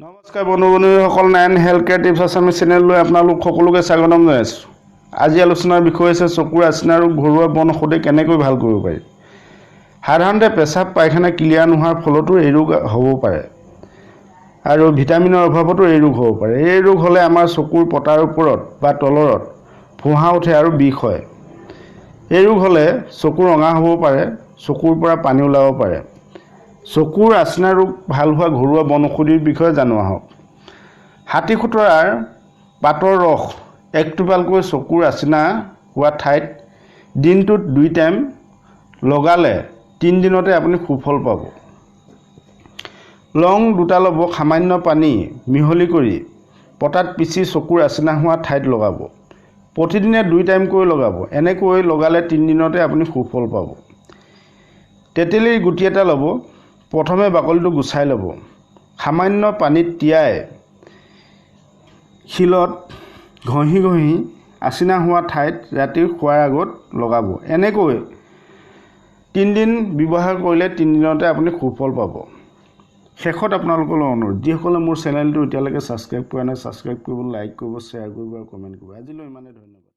নমস্কাৰ বন্ধু বান্ধৱীসকল, Narayan health care tips Assamese চেনেললৈ আপোনালোক সকলোকে স্বাগতম জনাইছোঁ। আজি আলোচনাৰ বিষয় হৈছে চকুৰ আচিনা ৰোগ ঘৰুৱা বন ঔষধে কেনেকৈ ভাল কৰিব পাৰি। সাধাৰণতে পেচাব পায়খানা ক্লিয়াৰ নোহোৱাৰ ফলতো এই ৰোগ হ'ব পাৰে আৰু ভিটামিনৰ অভাৱতো এই ৰোগ হ'ব পাৰে। এই ৰোগ হ'লে আমাৰ চকুৰ পতাৰ ওপৰত বা তলত ফোঁহা উঠে আৰু বিষ হয়। এই ৰোগ হ'লে চকু ৰঙা হ'ব পাৰে, চকুৰ পৰা পানী ওলাব পাৰে। চকুৰ আচিনা ৰোগ ভাল হোৱা ঘৰুৱা বন ঔষধিৰ বিষয়ে জানো আহক। হাতী খুতৰাৰ পাতৰ ৰস এক টোপালকৈ চকুৰ আচিনা হোৱা ঠাইত দিনটোত 2 টাইম লগালে 3 দিনতে আপুনি সুফল পাব। লং 2টা ল'ব, সামান্য পানী মিহলি কৰি পটাত পিচি চকুৰ আচিনা হোৱা ঠাইত লগাব। প্ৰতিদিনে 2 টাইমকৈ লগাব। এনেকৈ লগালে 3 দিনতে আপুনি সুফল পাব। তেতেলীৰ গুটি এটা ল'ব, প্ৰথমে বাকলিটো গুচাই ল'ব, সামান্য পানীত তিয়াই শিলত ঘঁহি ঘঁহি আচিনা হোৱা ঠাইত ৰাতি শোৱাৰ আগত লগাব। এনেকৈ 3 দিন ব্যৱহাৰ কৰিলে 3 দিনতে আপুনি সুফল পাব। শেষত আপোনালোকলৈ অনুৰোধ, যিসকলে মোৰ চেনেলটো এতিয়ালৈকে ছাবস্ক্ৰাইব কৰা নাই, ছাবস্ক্ৰাইব কৰিব, লাইক কৰিব, শ্বেয়াৰ কৰিব আৰু কমেণ্ট কৰিব। আজিলৈ ইমানেই, ধন্যবাদ।